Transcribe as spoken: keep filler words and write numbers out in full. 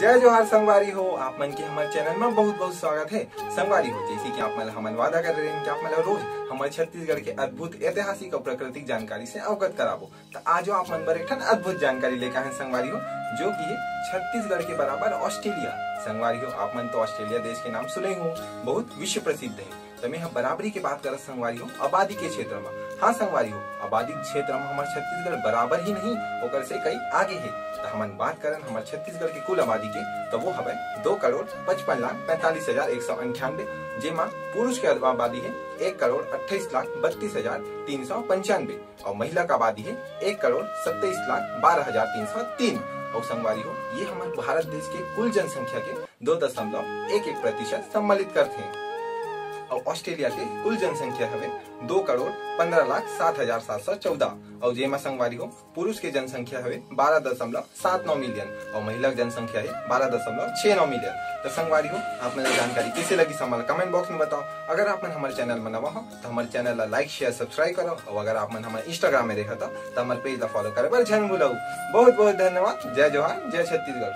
जय जोहार संगवारी हो, आप मन के हमर चैनल में बहुत बहुत स्वागत है। संगवारी हो, जैसे कि आप मन हमन वादा करे रहेन कि आप मन ला रोज हमर छत्तीसगढ़ के अद्भुत ऐतिहासिक और प्राकृतिक जानकारी से अवगत कराबो, त आज आप मन बर एक ठन अद्भुत जानकारी लेके आए हैं संगवारी हो, जो कि है छत्तीसगढ़ के बराबर ऑस्ट्रेलिया। संगवारी हो, आप मन तो ऑस्ट्रेलिया देश के नाम सुने हो, बहुत विश्व प्रसिद्ध है। त मैं ह बराबरी के बात करत संगवारी हो, आबादी के क्षेत्र में। हाँ संगवारी हो, आबादी के क्षेत्र में हमर छत्तीसगढ़ बराबर ही नहीं, ओकर से कई आगे है। त हमन बात करन हमर छत्तीसगढ़ के कुल आबादी के, त वो हवय दो करोड़ पचपन लाख पैंतालीस हजार एक सौ अंठानबे, जेमा पुरुष के आबादी है एक करोड़ अट्ठाईस लाख बत्तीस हजार तीन सौ पंचानबे और महिला का आबादी है एक करोड़ सत्ताईस लाख बारह हजार तीन सौ तीन। और संगवारी हो, ये हमर भारत देश के कुल जनसंख्या के दो दशमलव एक एक प्रतिशत सम्मिलित करथे। और ऑस्ट्रेलिया के कुल जनसंख्या हवे दो करोड़ पन्द्रह लाख सात हजार सात सौ चौदह, और जेमा संगवारी हो, पुरुष के जनसंख्या हवे बारह दशमलव सात नौ मिलियन और महिला के जनसंख्या है बारह दशमलव छह नौ मिलियन। तो संगवारी हो, आप मन ला जानकारी कैसे लगी, हमन ला कमेंट बॉक्स में बताओ। अगर आप मन हमर चैनल में नवा हो, तो हमर चैनल ला लाइक, शेयर, सब्सक्राइब करो, और अगर आप मन हमर इंस्टाग्राम में देखत हो, तो हमर पेज ला फॉलो करे बर झन भूलव। बहुत बहुत धन्यवाद। जय जोहार, जय छत्तीसगढ़।